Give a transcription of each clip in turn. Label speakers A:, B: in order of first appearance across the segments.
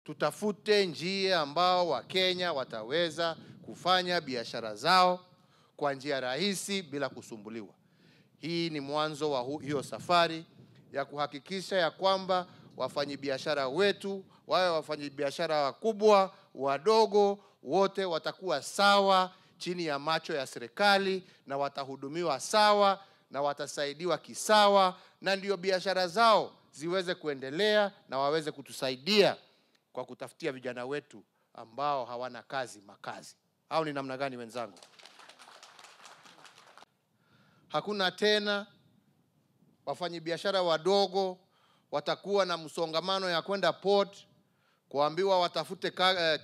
A: Tutafute njia ambao Wakenya wataweza kufanya biashara zao kwa njia rahisi bila kusumbuliwa. Hii ni mwanzo wa hiyo safari ya kuhakikisha ya kwamba wafanyibiashara wetu, wawe wafanyibiashara wakubwa, wadogo, wote watakuwa sawa chini ya macho ya serikali na watahudumiwa sawa na watasaidiwa kisawa, na ndio biashara zao ziweze kuendelea na waweze kutusaidia kwa kutafutia vijana wetu ambao hawana kazi makazi. Hao ni namna gani wenzangu? Hakuna tena wafanyibiashara wadogo watakuwa na msongamano ya kwenda port kuambiwa watafute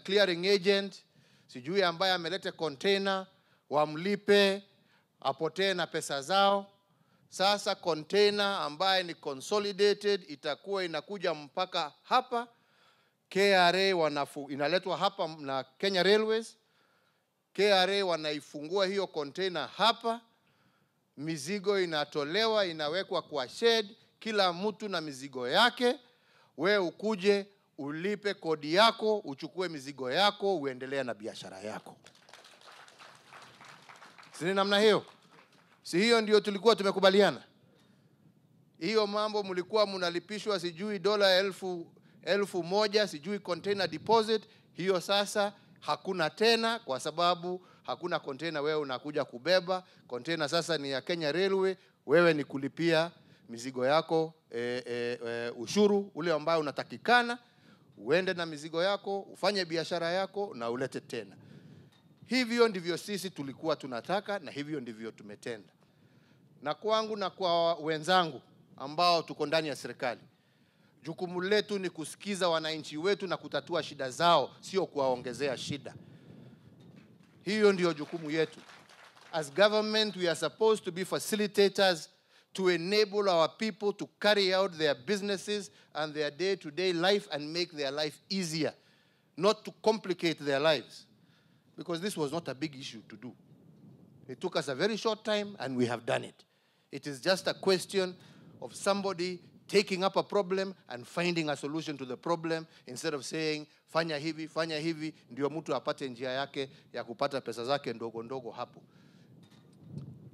A: clearing agent, sijui ambaye amelete container, wamlipe, apotee na pesa zao. Sasa container ambaye ni consolidated itakuwa inakuja mpaka hapa KRA, inaletwa hapa na Kenya Railways. KRA wanaifungua hiyo container hapa, mizigo inatolewa, inawekwa kwa shed, kila mtu na mizigo yake. We ukuje ulipe kodi yako, uchukue mizigo yako, uendelee na biashara yako. Si namna hiyo? Si hiyo ndio tulikuwa tumekubaliana? Hiyo mambo mlikuwa mnalipishwa sijui dola 1,000 sijui container deposit, hiyo sasa hakuna tena, kwa sababu hakuna container wewe unakuja kubeba. Container sasa ni ya Kenya Railway, wewe ni kulipia mizigo yako ushuru ule ambao unatakikana, uende na mizigo yako, ufanye biashara yako na ulete tena. Hivyo ndivyo sisi tulikuwa tunataka na hivyo ndivyo tumetenda. Na kwangu na kwa wenzangu ambao tuko ndani ya serikali, jukumu letu ni kusikiza wananchi wetu na kutatua shida zao, sio kuwaongezea shida. Hiyo ndio jukumu yetu. As government, we are supposed to be facilitators to enable our people to carry out their businesses and their day-to-day life and make their life easier, not to complicate their lives. Because this was not a big issue to do. It took us a very short time and we have done it. It is just a question of somebody taking up a problem and finding a solution to the problem instead of saying, fanya hivi, ndio mtu apate njia yake ya kupata pesa zake ndogo ndogo hapo.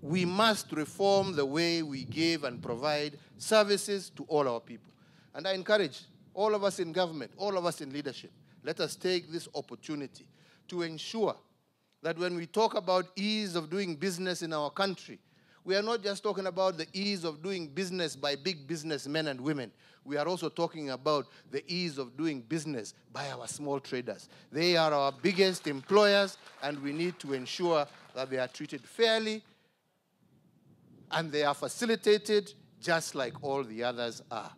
A: We must reform the way we give and provide services to all our people. And I encourage all of us in government, all of us in leadership, let us take this opportunity to ensure that when we talk about ease of doing business in our country, we are not just talking about the ease of doing business by big businessmen and women. We are also talking about the ease of doing business by our small traders. They are our biggest employers, and we need to ensure that they are treated fairly and they are facilitated just like all the others are.